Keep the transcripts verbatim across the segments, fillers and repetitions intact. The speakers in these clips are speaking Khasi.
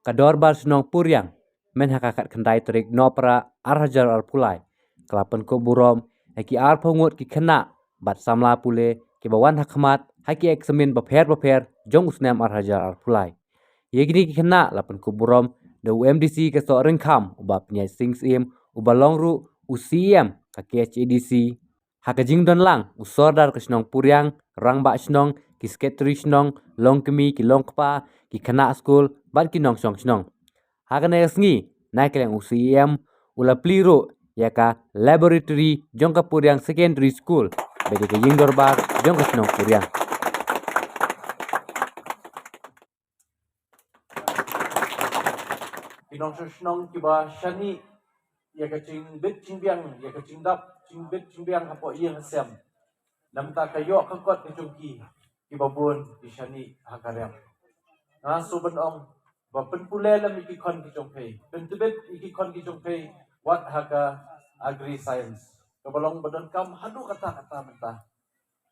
ka Dorbar Shnong Puriang, myn ha ka khatkhyndai tarik Nohprah arhajar arphew lai, ka la pynkup burom ïa ki arphew ngut ki khynnah bad samla pule kiba wan ha khmat ha ki eksamin bapher bapher jong u snem arhajar arphew lai. Ïa kine ki khynnah la pynkup burom da u M D C ka Sohryngkham, u Bah Pynïaid Sing Syiem, uba long ruh u C E M ka K H A D C. Ha ka jingdon lang, u Sordar ka shnong Puriang, Rangbah Shnong, ki Secretary Shnong, Longkmie, ki Longkpa, ki khynnah skul bad ki nongshong shnong. Ha kane ka sngi, na ka liang u C E M u la plie ruh ïa ka laboratory jong ka Puriang Secondary School bad ïa ka ïing dorbar jong ka shnong Puriang. Ki nongshong shnong kiba shaniah ïa ka jingbit jingbiang, ïa ka jingdap jingbit jingbiang hapoh ïing hasem. Namar ka ïoh ka kot ka jong ki, kiba bun ki shaniah ha ka rep. Nga sngewbha ban ong ba pynpule lem ïa ki khon ki jong phi, pyntbit ïa ki khon ki jong phi wat ha ka Agri Science, kaba long ba donkam haduh katta katta mynta.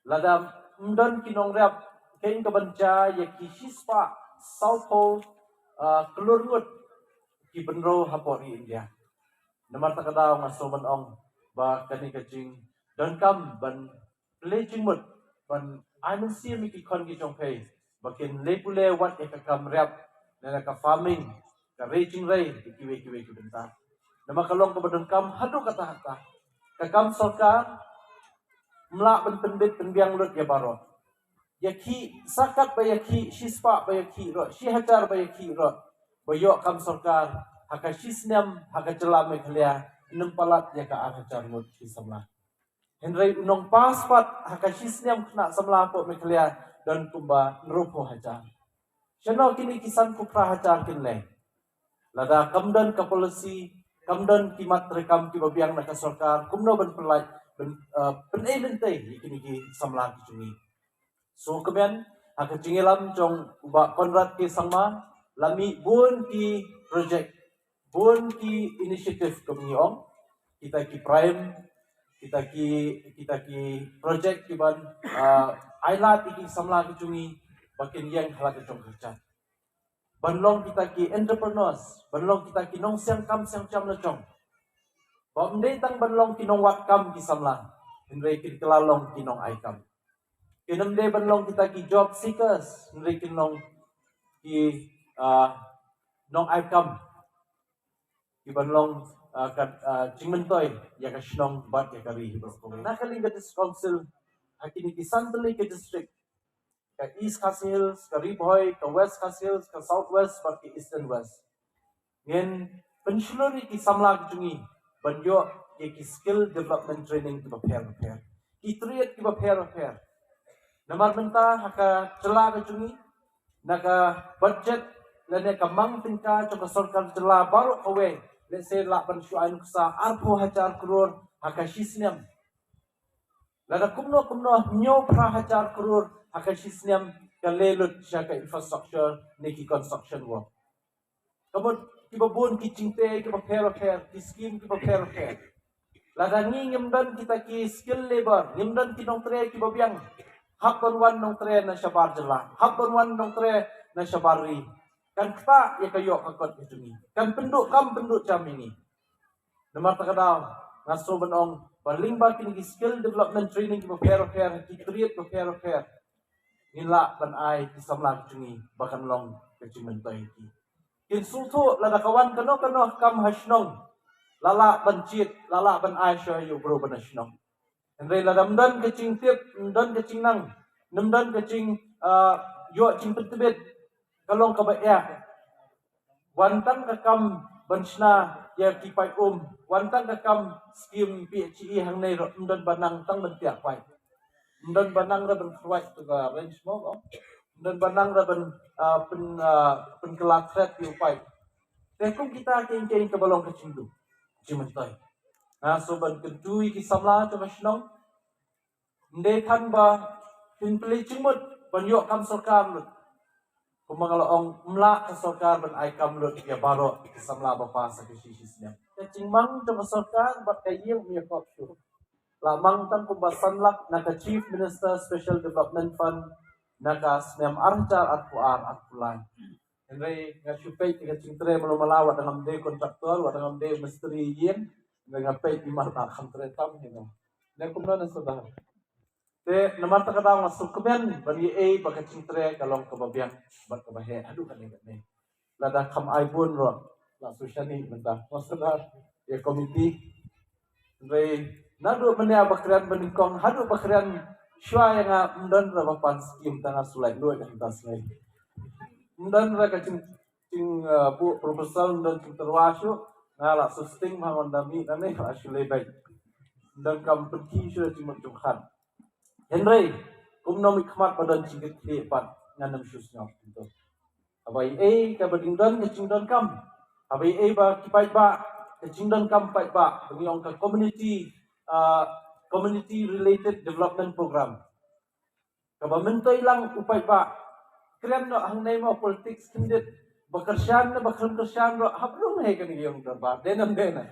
Lada ym don ki nongrep, kein ka ban jia ïa ki shispah sawphew, ah, klur ngut ki bynriew hapoh ri India. Namar kata ka daw nga sngewbha ban ong ba kane ka jingdonkam ban pynleit jingmut ban ai mynsiem ïa ki khon ki jong phi ba kin leit pule wat ïa ka kam rep, ne ka farming, ka rei jingrei, ïa kiwei kiwei ki bynta. Namar ka long kaba donkam haduh katta katta. Ka kam sorkar ym lah ban pynbit pynbiang lut ïa baroh. Ïa ki, sa kat ba ïa ki shispah ba ïa ki ruh, shihajar ba ïa ki ruh ba ïoh kam sorkar ha ka shisnem ha ka jylla Meghalaya, ym palat ïa ka arhajar ngut ki samla. Hynrei u nongpass pat ha ka shisnem khynnah samla hapoh Meghalaya don kumba hynriewphew hajar. Shano kine ki sanphew phra hajar kin leit? Lada kam don ka policy, kam don ki mat treikam kiba biang na ka sorkar, kumno ban pynlait, ban, eh, pynlait lynti ïa kine ki samla ki jong ngi. So kmen, ha ka jingïalam jong u Bah Conrad K Sangma, la mih bun ki project, bun ki initiative kum ngi ong, kita ki prime, kita ki, kita ki project kiban, ah, ai lad ïa ki samla ki jong ngi ba kin ïeng ha la ka jong ka kjat. Ban long kita ki entrepreneurs, ban long kita ki nongsiang kam siang jam la jong. Ba ym dei tang ban long ki nongwad kam ki samla, hynrei kin kylla long ki nongai kam. Kin ym dei ban long kita ki job seekers, hynrei kin long ki, ah, nongai kam. Kiban long, ah, ka, ah, jingmyntoi ïa ka shnong bad ïa ka ri baroh kawei. Na ka liang ka District Council, ha kine ki san tylli ki district, ka East Khasi Hills, ka Ri Bhoi, ka West Khasi Hills, ka South West bad ka Eastern West, ngin pynshlur ïa ki samla ki jong ngi ban ïoh ïa ki skill development training kiba pher bapher, ki trade kiba pher bapher. Namar mynta ha ka jylla ka jong ngi, na ka budget lane ka mang tyngka jong ka sorkar jylla baroh kawei, lehse lah ban shu ai nuksa arphew hajar klur ha ka shisnem. Lada kumno kumno hynñiew phra hajar klur ha ka shisnem ka leit lut sha ka infrastructure ne ki construction work. Ka mut kiba bun ki jingtei kiba pher bapher, ki skim kiba pher bapher. Lada ngi ngim don kita ki skilled labor, ngim don ki nongtrei kiba biang, hap ban wan nongtrei na shabar jylla, hap ban wan nongtrei na shabar ri, kan ktah ïa ka ïoh ka kot ka jong ngi, kan pynduh kam pynduh jam ïa ngi. Namar kata ka daw, nga sngewbha ban ong ba lyngba kine ki skill development training kiba pher bapher, ki trade kiba pher bapher, ngin lah ban ai ki samla ki jong ngi ba kan long ka jingmyntoi ïa ki. Kin sngewthuh lada ka wan kano kano ka kam ha shnong, la lah ban jied, la lah ban ai shuwa ïa u briew ba na shnong. Hynrei lada ym don ka jingtip, ym don ka jingnang, ym don ka jing, ah, ïoh jingpyntbit, ka long kaba eh. Wan tang ka kam ban shna ïa ki paip um, wan tang ka kam skim P H E hangne ruh, ym don ba nang tang ban tiak paip. Ym don ba nang ruh ban khrwai tu ka range mo, ko. Ym don ba nang ruh ban, ah, pyn, ah, pynkylla thread ïa u paip. Te kum kita ki, ki, kaba long ka jingduh jingmyntoi. Nga sngewbha ban kyntu ïa ki samla jong ka shnong. Ym dei than ba kin pynleit jingmut ban ïoh kam sorkar lut. Kumba nga la ong, ym lah ka sorkar ban ai kam lut ïa baroh ki samla ba pass ha ka shi snem. Ka jingmang jong ka sorkar bad ka ïing ym ïakop shuh. La mang tang kumba san lak na ka Chief Minister Special Development Fund na ka snem arhajar arphew ar arphew lai. Hynrei nga shu peit ka jingtrei malu mala, wat ngam dei kontraktor, wat ngam dei mistri ïing, hynrei nga peit i mar ta kham trei tam hi no. Ne kumno na suda. Te namar ta ka daw nga sngewkmen ban ïa ei ba ka jingtrei ka long kaba biang bad kaba heh haduh kane kane. Lada kham ai bun ruh la su shani mynta. Nga suda ïa komiti. Hynrei naduh mynne ba kren banyngkong haduh ba kren shuwa ïa nga, ym don re ba pan skim tang nga sulai luid hangta sngi. Ym don re ka jing jing uh, buh proposal, ym don jingtyrwa shuh, nga la susting ma ngon da mi na ne la shu lei bai. Ym don kam pynki shuh jingmut jingkhat. Hynrei kumno mi khmat ba don jingkit khlieh pat ngan ym shu sngap tu. Haba ei ei ka ba ding don ka jingdonkam. Haba ei ei ba ki paidbah ka jingdonkam paidbah ba ngi ong ka community uh, community related development program. Kaba myntoi lang u paidbah. Kren noh hangne mo politics khyndiat ba kyrshan ne ba khlem kyrshan ruh hap rung he kane ka ïong dorbar. Dei nam dei na.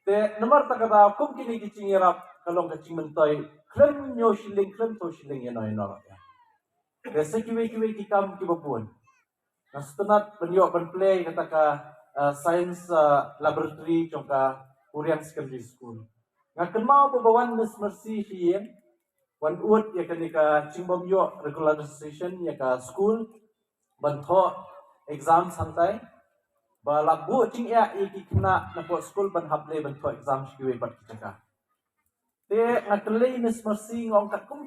Te namar ta ka daw kum kine ki jingïarap ka long ka jingmyntoi khlem hynñiew shilling khlem saw shilling ïa no ïa no ruh ïa. Te sa kiwei kiwei ki kam kiba bun. Nga sngewtynnat ban ïoh ban plie kata ka uh, science uh, laboratory jong ka Huriang Secondary School. Nga kynmaw ba ba wan Miss Mercy hi ïeng wan ud ïa kane ka jingbym ïoh regularization ïa ka school ban thoh exam hangtai ba la buh jingeh ïa ki khynnah na poh school ban hap leh ban thoh exam sha kiwei pat ki jaka. Te nga kylli Miss Mercy nga ong katkum